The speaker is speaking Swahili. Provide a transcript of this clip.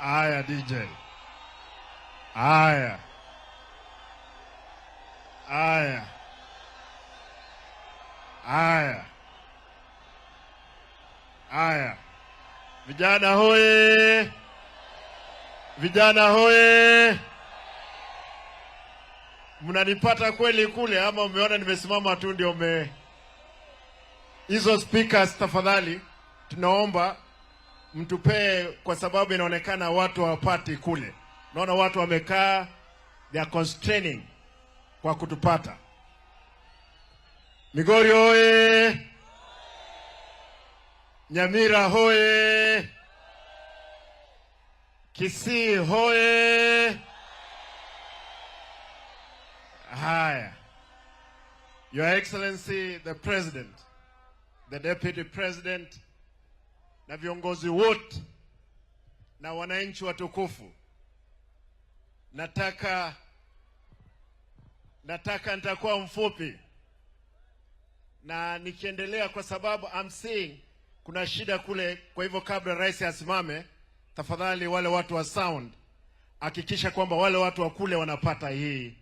Aya, DJ. Aya. Aya. Aya. Aya. Vijana hoye! Vijana hoye! Mnanipata kweli kule ama umeona nimesimama tu ndio ume hizo speakers? Tafadhali tunaomba mtupee, kwa sababu inaonekana watu hawapati kule. Naona watu wamekaa, they are constraining kwa kutupata. Migori hoye! Nyamira hoye! Kisii hoye! Haya. Your Excellency the President, the Deputy President na viongozi wote na wananchi watukufu, nataka nitakuwa mfupi na nikiendelea, kwa sababu I'm seeing kuna shida kule. Kwa hivyo kabla rais asimame, tafadhali wale watu wa sound, hakikisha kwamba wale watu wa kule wanapata hii.